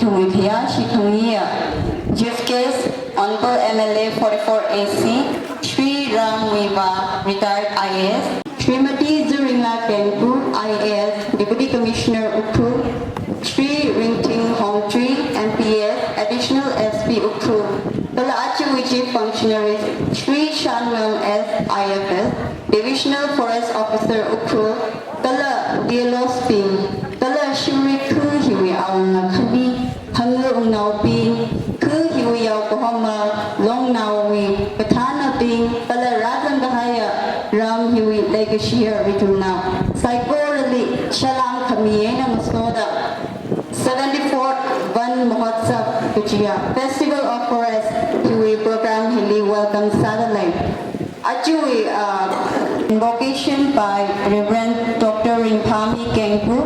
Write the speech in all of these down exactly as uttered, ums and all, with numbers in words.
Tungwui khayāshi khangayiya Chief Guest, Honorable M L A forty-four A C, Shri Ram Muivah, retired I A S, Srimati Zuringla Kengku, I A S, Deputy Commissioner Ukhrul, Shri Ringting Hongchui, M P S, Additional S P Ukhrul, kala aja chief functionaries, Shri Shanngam S, I F S, Divisional Forest Officer Ukhrul, kala D L Os bing, kala Shirui khu hiwui awunga khani, hanglu ungnaobing, khu hiwui yao kahoma, longnaowui, kathānabing, kala rāzang kahaiya, ram hiwui leikashiya ithumnao saikorali salam khami eina ngasoda seventy-fourth Van Mahotsav kajiya Festival of Forest hiwui program hili welcome sādalei. Ajawui, uh, invocation by Reverend Doctor Ringphami Kengku,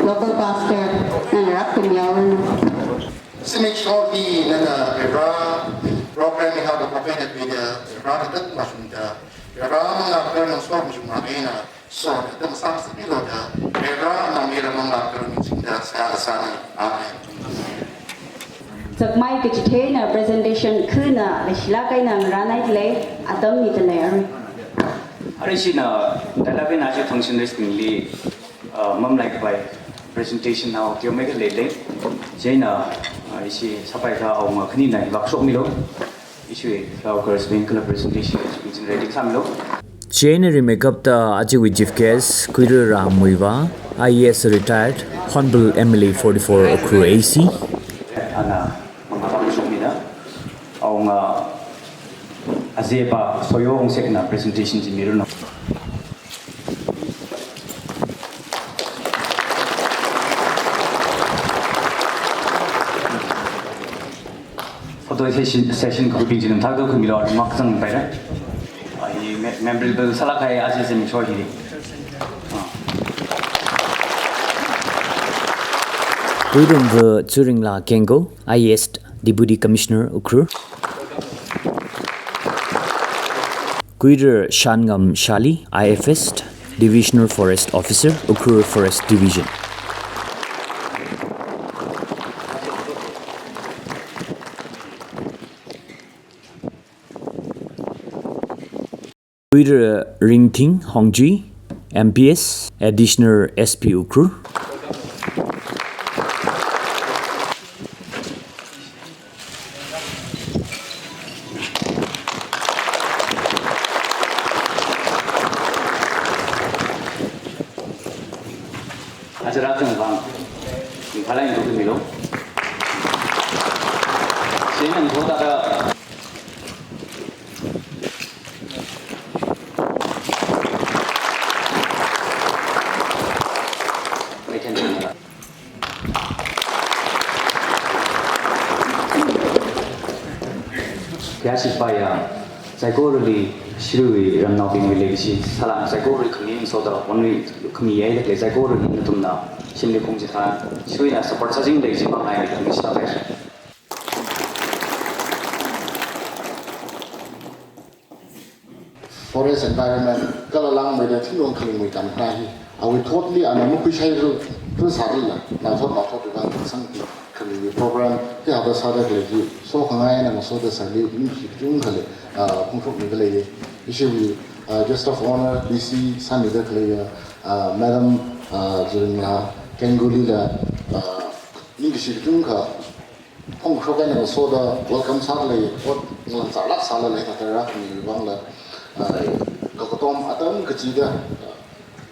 local pastor, nana rākhami haoranu. Zimiksho hi nana Varivara program hi haoda papena tuida Varivara katak mashungda, Varivara mangā kar nang sor mashung eina sor katak masāsāmilu da, Varivara nang mira mangā kar mingchingda seihā kasāna. Amen. Zakmai kachithei eina presentation khana leishilāk eina ngarānhaidalei, atam midalei arui. Arui ishina, dalabin aja functionaries bingli, uh, mamalaikhavai presentation nao teomeikha leilei. Chieina, uh, ishi sāpaikha awunga khanina hivāk shokmilu. Ishiwui flower girls bing kala presentation bing china ready sāmilu. Chieina rimeikapta ajawui chief guest, Kuira Ram Muivah, I A S retired, Honorable M L A forty-four Ukhrul A C. Ana mangā shokmida, awunga azeba Soyo Wungsekna presentation chi miranu. Photo session, session khuibing china thakda khuimilu, remark zangpaira. Ai, me-, memorable sālāk kahai aja zimiksho hili. Ah. Kuirumva Zuringla Kengku, I A S Deputy Commissioner Ukhrul. Kuira Shanngam Shali, I F S, Divisional Forest Officer, Ukhrul Forest Division. Kuira Ringting Hongchui, M P S, Additional S P Ukhrul. Aja rāzangvang, ringphālāk eina khuimilu. Chieina ngasoda Khayāshi paiya, saikorali Shirui ramnaobingwui leikashi salam saikorali khami ngasoda, only khami yai lāklei saikorali nathumna shimli khong chithā, Shiruina support sāchinglei chi mangai khami sāpai. Forest environment, kala langmeida thingrong khalingwui tamkharā hi, awui thotli ana makhuishai ru, ru sārila, naothot naothotwui vang sangki khalingwui program hi hāda sāda khalei hi, sokhangai eina ngasoda sāli, ningshi kachungkhali, ah, phongshokmida lei. Ishiwui, ah, Guest of Honour, D C sāmida khalei, ah, Madam, ah, Zuringla Kengkulila, ah, ningshi kachungkha phongshok eina ngasoda welcome sālei, ot ngalang sālāk sālala hithāda rākhamiwui vangla, ah, kakatom atam kachida, ah,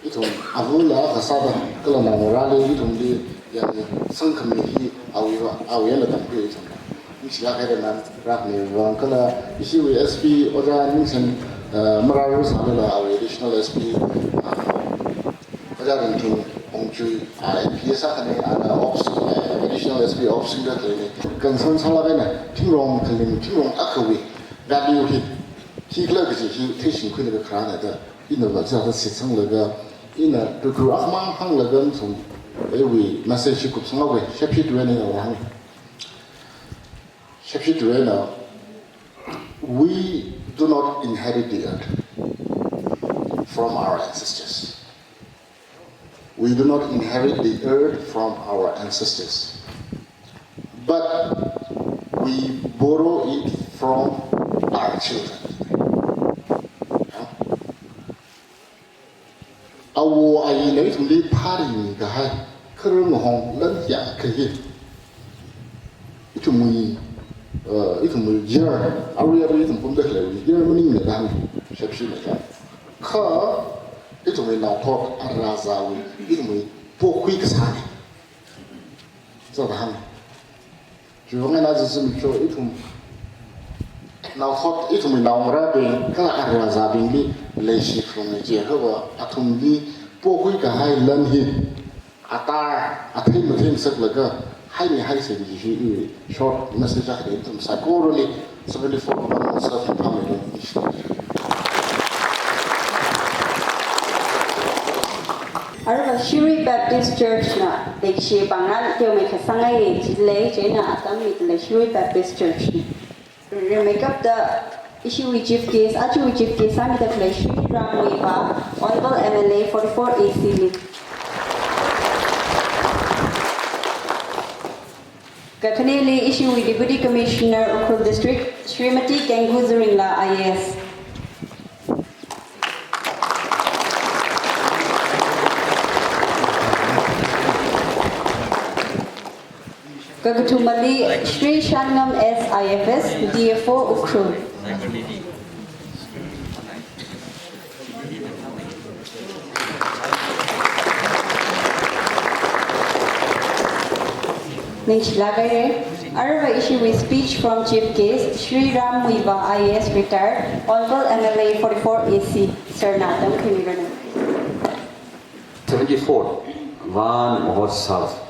ithum avula kasāda, kala naongarāli ithumli, ya, sangkhami hi awui va, awui eina tamkhui ithum. Ningshilāk haida nana rākhamiwui vang kala, ishiwui S P Ojā Ningshen, ah, marāra sālala awui additional S P, ah, Ojā Ringting Hongchui, ah, M P S akhana, ana ops, eh, additional S P ops singda khaleina. Concern sālāk eina, thingrong khaling, thingrong akhawui value hi, khikhala kaji hi, theishingkhuilaga kharāna da, ina va chithāda shitsanglaga, ina tutu akhamang hānglaga, sum, iwui message hi kupsanghaowa, shepshi tuina ina hāng. Shepshi tuina, we do not inherit the earth from our ancestors. We do not inherit the earth from our ancestors. We borrow it from our children. Awo ayina ithumli phāringkahai kharing hong lan ya kahi. Ithumwui, uh, ithumwui year, arui arui ithum pamda khalei year maningla dang, shepshina dang. Kha ithumwui naothot arazawui, ithumwui pokhui kasāna. Sāda hāng. Chiwuivang eina zimiksho ithum naothot, ithumwui naongarābing kala arazabingli leishi kharumna jiakha va athumli pokhuikahai lan hi atar athei mathei masaklaga haimi haisa kaji hi iwui short message akha da. Ithum saikorali seventy-four Women Council hi phamei lo. Aruiva Shirui Baptist Church na leishi pāngran teomeikha sāngai jilei, chieina atam midalei Shirui Baptist Church na. Rimeikapta ishiwui chief guest, ajawui chief guest sāmida khalei Shri Ram Muivah, Honorable M L A forty-four A C li. Kakhaneli ishiwui Deputy Commissioner Ukhrul District, Shrimati Kengku Zuringla I A S. Kakathumali Shri Shanngam S I F S, D F O Ukhrul. Ningshilāk haira. Aruiva ishiwui speech from Chief Guest, Shri Ram Muivah I A S retired, Honorable M L A forty-four A C, sir na atam khamira. Seventy-four Van Mahotsav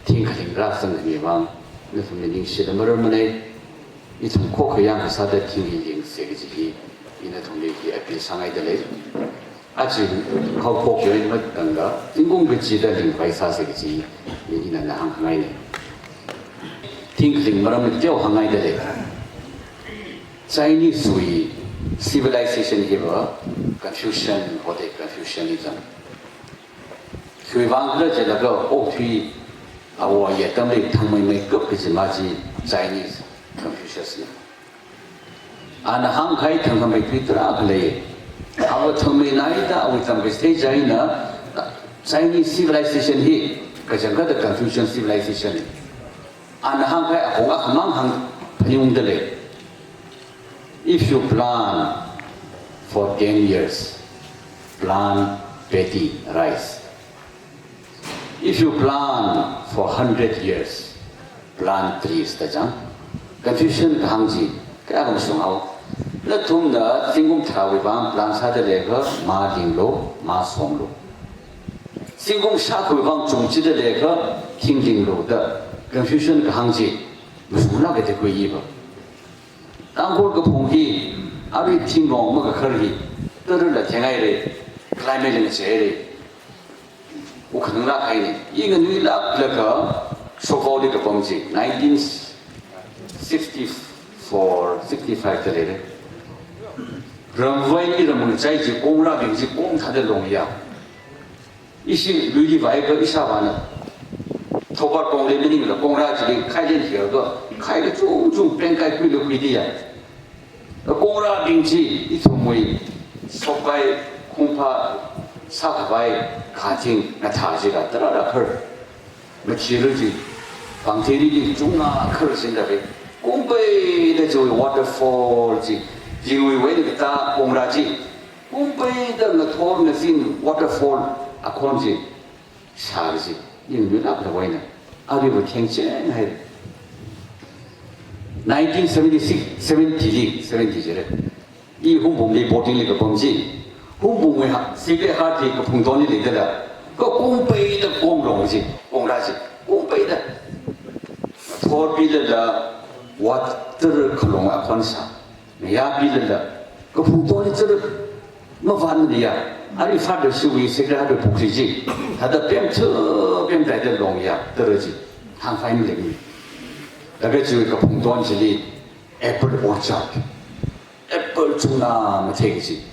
thingkhaling rāzang khami vang nathumli ningshida marar manei. Ithum khokkha yangkasāda thing hi yangsa kaji hi ina nathumli hi appeal sāngaidalei. Aja haophok eina matangda zingkum kachida lingpai sāsa kaji hi ina nana hāngngaina. Thingkhaling maram teo hāngngaidalei. Chinese wui civilization hiva Confucian, hoda Confucianism. Khiwuivang khala jilaga okathui awo ayi atamli thangmeimeikap kaji ma chi Chinese Confucius na. Ana hāngkahai thangkhamei tui tarākha lei. Awo thangmeinaida awui tamkachithei chieina Chinese civilization hi kachangkhatta Confucian civilization. Ana hāngkahai apong akhamang hāngphaningungdalei. If you plant for ten years, plant paddy, rice. If you plant for hundred years, plant trees da chang. Confucian kahāng chi kayākha mashunghao. Nathumna zingkum tharāwui vang plant sāda leiakha mā linglu, mā somlu. Zingkum shākhawui vang chungchida leiakha thing linglu da Confucian kahāng chi mashunglāka da khuiya va. Tangkhul kaphung hi, arui thingrong makakhar hi, tarala theng haira, climate li ngacheira. Wukhanang lāk haina, i nganuilāklaga Shokvaoli kapam chi, nineteen sixty-four, sixty-five da leira. Ramvai mi ramngachai chi, kongrābing chi kongthāda longya. Ishi luili vāakha ishāvāna Thoubal Konglei maningla kongrā chili khailen hiakha, khai kachungchung pengkai khuilu khuidiya. Kongrābing chi ithumwui shokpai, khungphā, sākhavai, khating, ngathā chila tarāra khar. Mathili chi, pangthili chungna khar sinda ve. Kungpeida chiwui waterfall chi, chiwui vang katā kongrā chi. Kungpeida ngathor ngazin waterfall akhon chi shāki chi, i nganuilākla vāna, aruiva thengcheng haira. Nineteen seventy-six, seventy li, seventy jira. I Hungpungli boarding li kapam chi. Hungpungwui ha, Sacred Heart li kaphungtonli leidala. Kha kungpeida kongrong chi, kongrā chi, kungpeida. Ngathor pilala, water khalong akhon shā. Ngayā pilala, kaphungtonli chara mavānmaniya. Arui Father Shiwui Sacred Heart wui pukhri chi, thāda pemthu pemtaida longya, tara chi, hāngkhavai maleimana. Laga chiwui kaphungton chili apple orchard, apple chungna mathei kaji.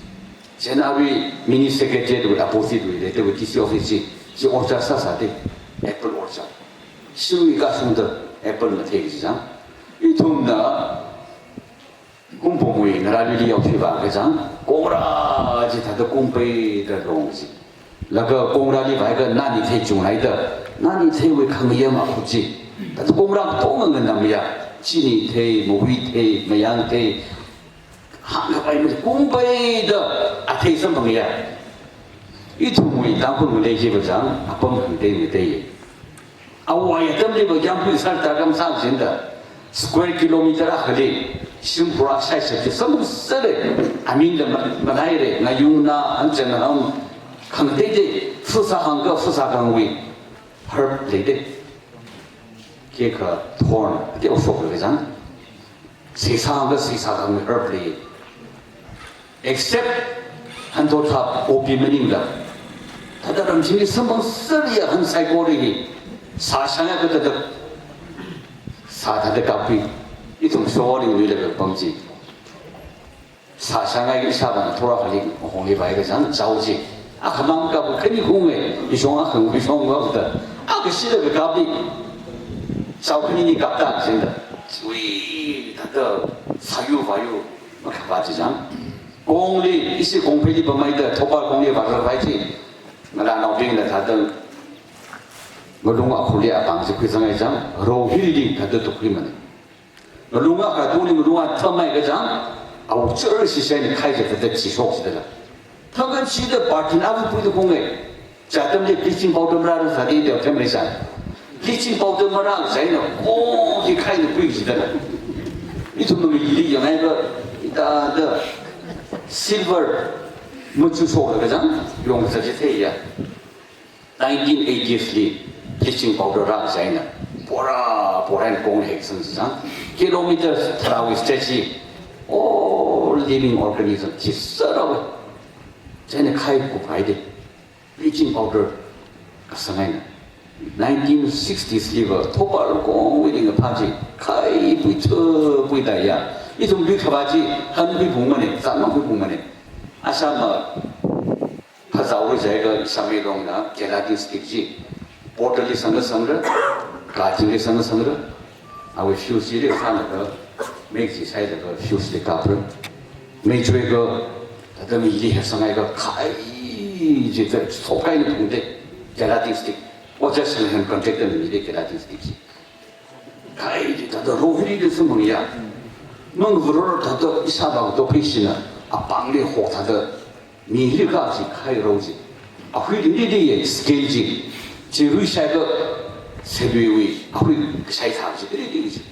Chieina arui Mini Secretariat wui opposite wui leida wui D C office chi, chi orchard sāsāda, apple orchard. Shiwui kashungda apple mathei kaji chang. Ithumna Kumpumwui ngarāluili yaothuivā kachang, kongra chi thāda kungpeida long chi. Laga kongrali vāhaiakha nani thei chunghaida, nani theiwui khangayam akhut chi. Thāda kongra katonga nganamya, chini thei, mahui thei, mayang thei, hāngkhavai mali kungpeida athei samphangya. Ithumwui Tangkhul ngalei hi kachang, apam khangatei ngatei. Awui atamliva yangpui sar tarkam sāchinda, square kilometer akhali shimkhur shaishap chi samsāre, amingla ma-, malaire, ngayungna, anchānham, khangateitei, fusa hāngakha fusa kangwui herb leide. Khikha thorn, ati oshok le kachang. Seisā hāngakha seisā kangwui herb lei. Except hanthotha poppy maningla. Thāda ramchingli samphang sāriya han saikora hi. Sā shāngakha thāda, sā thāda kappi. Ithum shoring luilaga pam chi. Sā shāngai ishāvāna thora khali hongli vāhai kachang chao chi. Akhamang kap khani khunge, ishong akhang ishong vāda. Akha shilaga kappi. Chao khanini kapta chinda. Ui, thāda, sāyu vāyu, makhavā chi chang. Kongli, ishi kongpheili pamaida, Thoubal kongli vāra vāi chi. Ngalānaobingna thāda, ngalung akhurli apāng chi khuisanghaida chang, rao hili thāda tukhuimana. Ngalung akha tungli ngalung akha thamhai kachang, awui chur shishaina khai chi thāda chishok chidala. Thākha chida batin avu puida khunge, chi atamli bleaching powder marāra sādi da family san. Bleaching powder marā chieina, oh, hi khaina pui chidala. Ithumna mili yanghaiakha, ithāda silver machu shoklaga chang, yong sā chi theiya. Nineteen eighties li bleaching powder rā chieina, pora, pora eina kong hek sang sang, kilometer tharāwui stretch hi, all living organism chi sāra we. Chieina khai kuphaide, bleaching powder kasang eina. Nineteen sixties liva, Thoubal kongwui ringkaphā chi, khai pui chu pui daya. Ithum lui khavā chi, han pui phungmane, zan mang pui phungmane. Asama, phazao ru jaiga Same longna gelatin stick chi. Bottle li sanga sangra, katingli sanga sangra. Awui fuse li sanga ka, mei chi sailaga fuse li kapra. Mei chuiga, thāda mili hek sanghaiakha khai chi thāda sokaina phungde, gelatin stick. Ojā Sanghen contractor mili gelatin stick chi. Khai chi thāda rao hili samphangya. Mangvuror thāda ishāvā kato phishina, apāngli hok thāda, mili kachi khai rao chi. Ahui lili li ye scale chi. Chi ruishaiakha seluiwui, ahui kashai thā chi, lili li chi.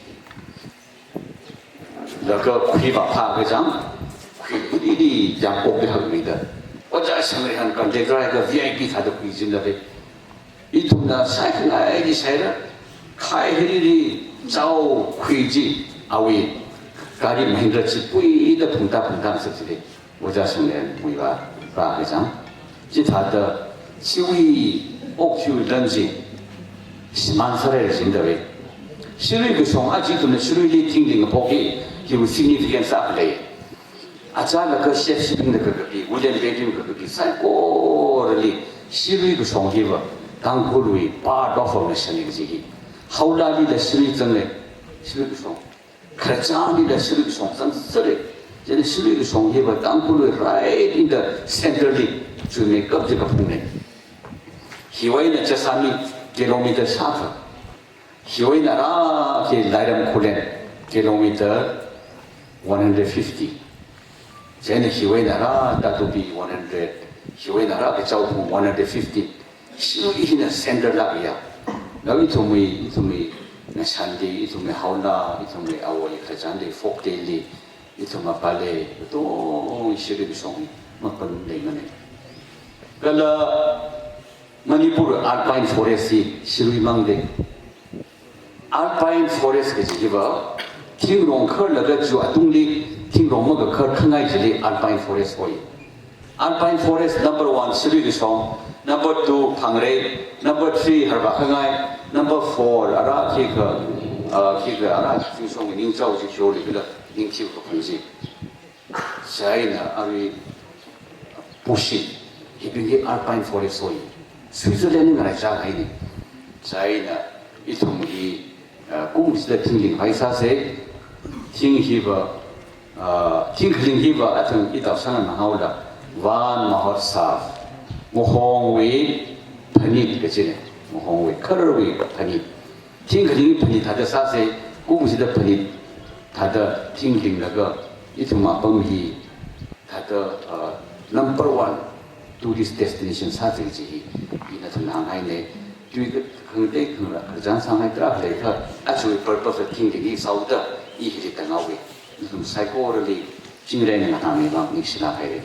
Laga khui vāphā kachang, khui lili li yangkokli hakmida. Ojā Sanghen contractor ka V I P thāda khuichinda ve. Ithumna shaikhangaili shaira, khai hili li chao khui chi, awui gari Mahindra chi puida phungta phungta sā chili, Ojā Sanghen muiva, rā kachang. Chithāda, chiwui, ok chiwui lan chi, shimān sāra chinda ve. Shirui kashong, aja ithumna shiruili thingling apok hi, hiwui significance akha lei. Achālakha Shep Shipping na kakapi, William Bedouin kakapi, saikorali, shirui kashong hiva, Tangkhulwui part of our nation ni kaji hi. Haolali la shirui zangle, shirui kashong. Khararchanli la shirui kashong zangsāre. Chieina shirui kashong hiva, Tangkhulwui right in the center li, chuimeikap chi kaphungne. Hiwui eina Jessami kilometer shākha. Hiwui eina rāki Lairam Khullen kilometer one hundred fifty. Chieina hiwui eina rā Tatupi one hundred, hiwui eina rāki Chaophung one hundred fifty. Shirui hina center lākya. Nao ithumwui, ithumwui ngashanli, ithumwui haola, ithumwui awoi khararchanli, folk tale li, ithum apale, katonga shirui kashong hi, mapam leimane. Kala Manipur Alpine Forest hi, shirui mangde. Alpine Forest kaji hiva, thingrong kharlaga chu atungli, thingrong makakhar khangai chili Alpine Forest hoi. Alpine Forest number one shirui kashong, number two phangrei, number three harvā khangai, number four ara khikha, ah, khikha ara thingshong ningchao chi shorli bila ningchiu kaphung chi. Chieina arui pushi, hibing hi Alpine Forest hoi. Switzerland li ngaraichā haine. Chieina ithum hi Uh, kum chida thingling hai sāsa, thing hiva, uh, thing khaling hiva athang ithum sāngahaoda, Van Mahotsav, ngahongwui phanit kachina, ngahongwui khararwui phanit. Thing khaling phanit thāda sāsa, kum chida phanit thāda thingling laga, ithum apam hi thāda, uh, number one tourist destination sāsa kaji hi, ina nathumli hānghaina. Tui khangatei khangarā khararchān sāngai tarākha leikha, aja purpose thingling hi sāhaoda, i hili tānghaowa. Nathum saikorali, chingri eina ngatangmi vang ningshilāk haira.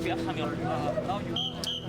We are coming, uh, now you.